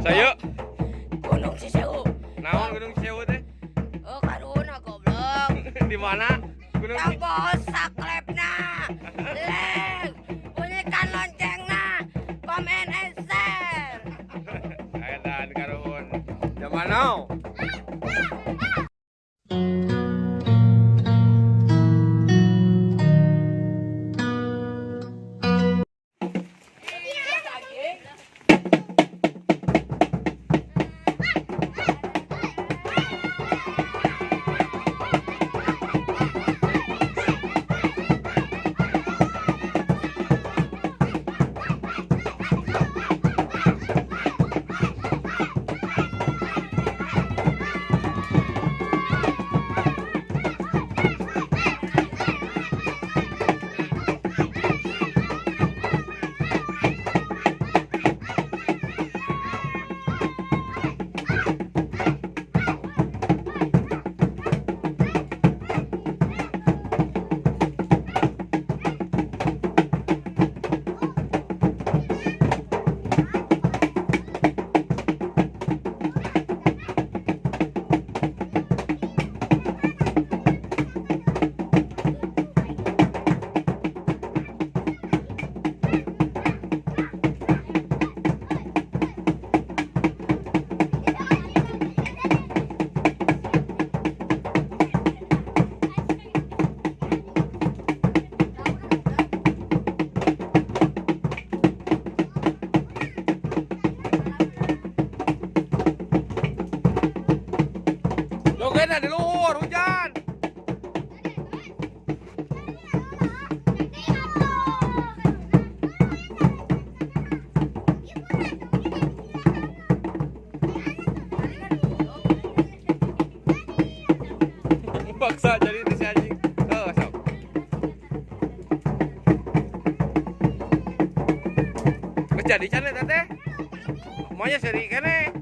Saya Gunung Cisewu. Naon Gunung Cisewu teh? Oh, karuna goblok. Di mana? Gunung Tambah saklepna. Leng, bunyikan loncengna. Komen and share. Edan karuhun. Zaman now. Jogetna di luhur hujan. Paksa jadi si anjing. Oh, sok. Geus jadi can eta teh? Maunya seri keneh.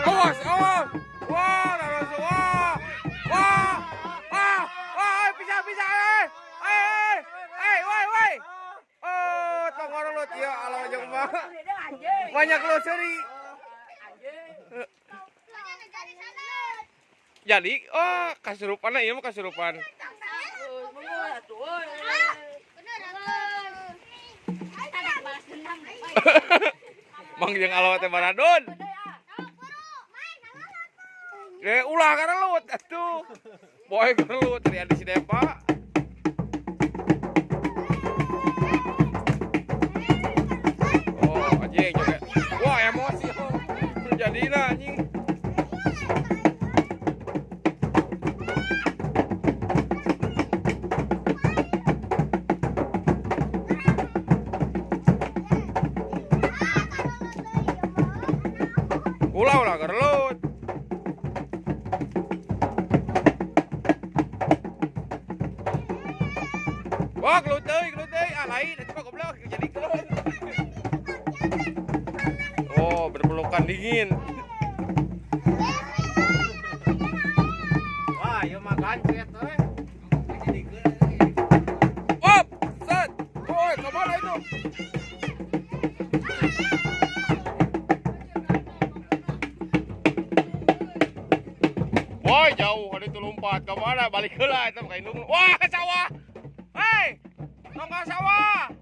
Awas, awas. Wah, wah, wah, wah, wah, bisa, bisa, woi, woi. Oh, tong orang lot ya, alam jeung mah. Banyak lo seri. Jadi, oh, kasurupan ieu mah kasurupan. Mang jeung alawa teh baradon. Ulah karelut atuh. Boy karelut dari adi si Depa. Oh, anjing juga. Wah, emosi. Jadilah anjing. Wah, gelut deui, ah lain eta mah goblok jadi gelut. Oh, berpelukan dingin. Wah, ieu mah gancet euy. Up, set. Woi, kemana itu? Woi, jauh ada itu lompat. Kemana? Balik heula eta mah ka indung. Wah, ke sawah. Hei, tong ka sawah.